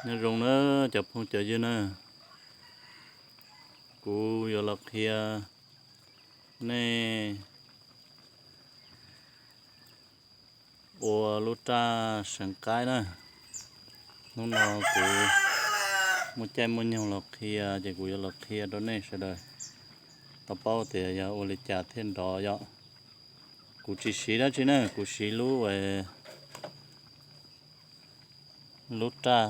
Nyob zoo na cov phooj cov ywg na, kuv yuav los qhia nej ua lub raj seev qaib na. Hnub no kuv muaj caij muaj nyoog los qhia ces kuv yuav los qhia rau nej sawv daws tau paub tias yog ua li cas thiaj nrov yom. Kuv tsis siv dab tsi na, kuv siv lub lub raj,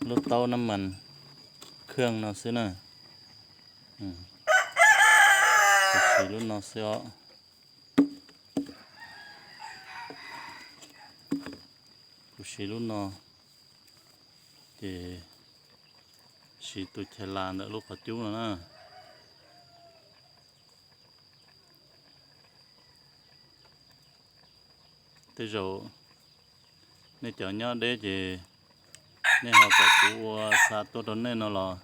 lub taub nab mas khwj no xwb na. Kuv siv lub no xwb os. Kuv siv lub no ces siv tus chais las ntawm lub qhov cub no na. Tej zaum nej cov nyob deb ces nej ho kom kuv ua xa tuaj rau nej no los,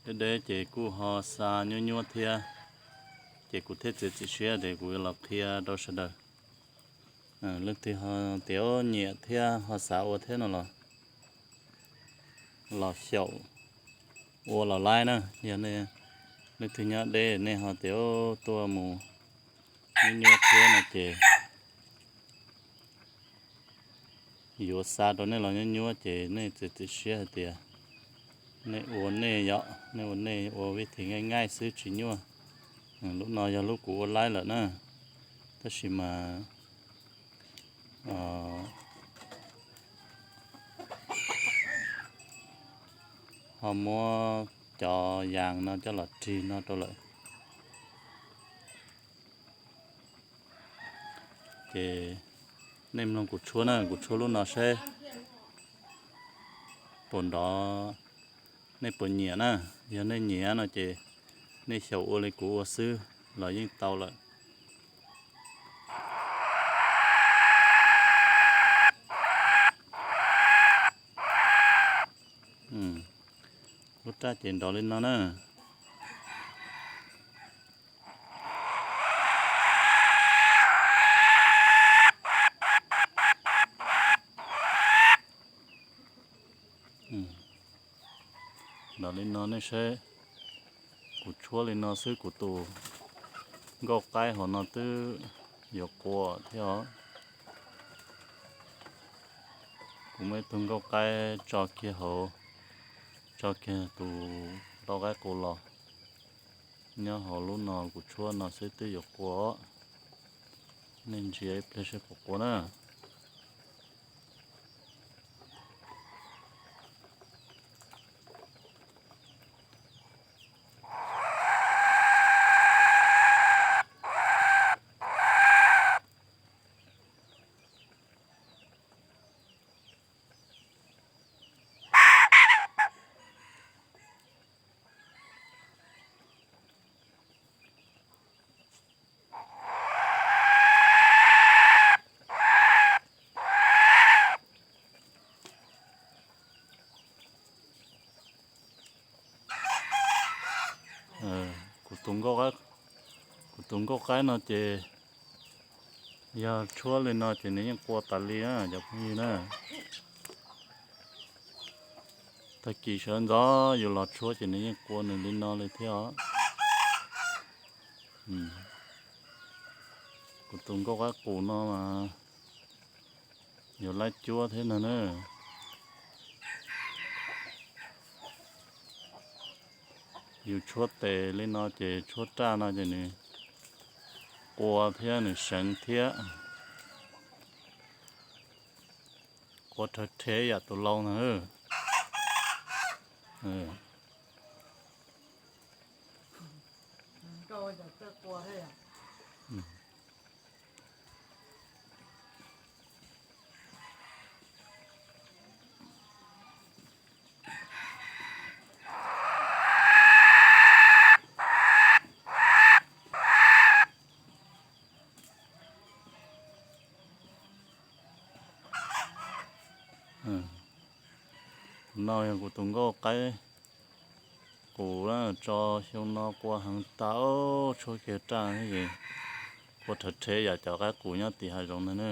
deb deb ces kuj ho xa nyuab nyuab thiab, ces kuv thiaj txiav txim siab tias kuv yuav los qhia rau sawv daws. Leej twg ho tias nyiam thiab ho xav ua thiab no los, los xyaum ua los laib na. Yog nej leej twg nyob deb nej ho tias tuaj mus nyuab nyuab thiab no ces yuav xa rau nej los nyuab nyuab ces nej txiav txim siab hais tias nej ua nej yom, nej ua nej ua vij thi nqaij nqaij xwb tsis nyuaj. Lub no yog lub kuv ua laib lawm na, tab sis mas ho muab cov yas no coj los rig no rau lawm. Ces nej mloog kuv tshuab na, kuv tshuab lub no seb puas nrov, nej puas nyiam na. Yog nej nyiam no ces nej xyaum ua li kuv ua xwb los yeej tau lawm. Lub raj ces nrov li no na. Nrov li no nej saib, kuv tshuab li no xwb kuv tus nkauj qaib hauv no twb yuav qua thiab os. Kuv muab ib tug nkauj qaib tso kiag hauv, tso kiag tus lau qaib qus los. Nyob hauv lub no kuv tshuab no xwb twb yuav qua. Nej ntsia ib pliag seb puas qua na. Kuv tus nkauj qaib no ces yog tshuab li no ces nws yeej qua tas li na cov phooj ywg na. Tag kis sawv ntxov yus los tshuab ces nws yeej qua nws li no li thiab os. Kuv tus nkauj qaib qus no mas yog laib cuab thiab no na. Yus tshuab tes li no ces tshuab raj no ces nws qua thiab nws seev thiab. Qua rhawv rhe yam tus lau ntag. Tus no yog kuv tus nkauj qaib qus, tso xyoo no qua heev tas, tshuab kiag raj es qua rhawv rhe yam cov qaib qus nyob tim hav zoov ntag na.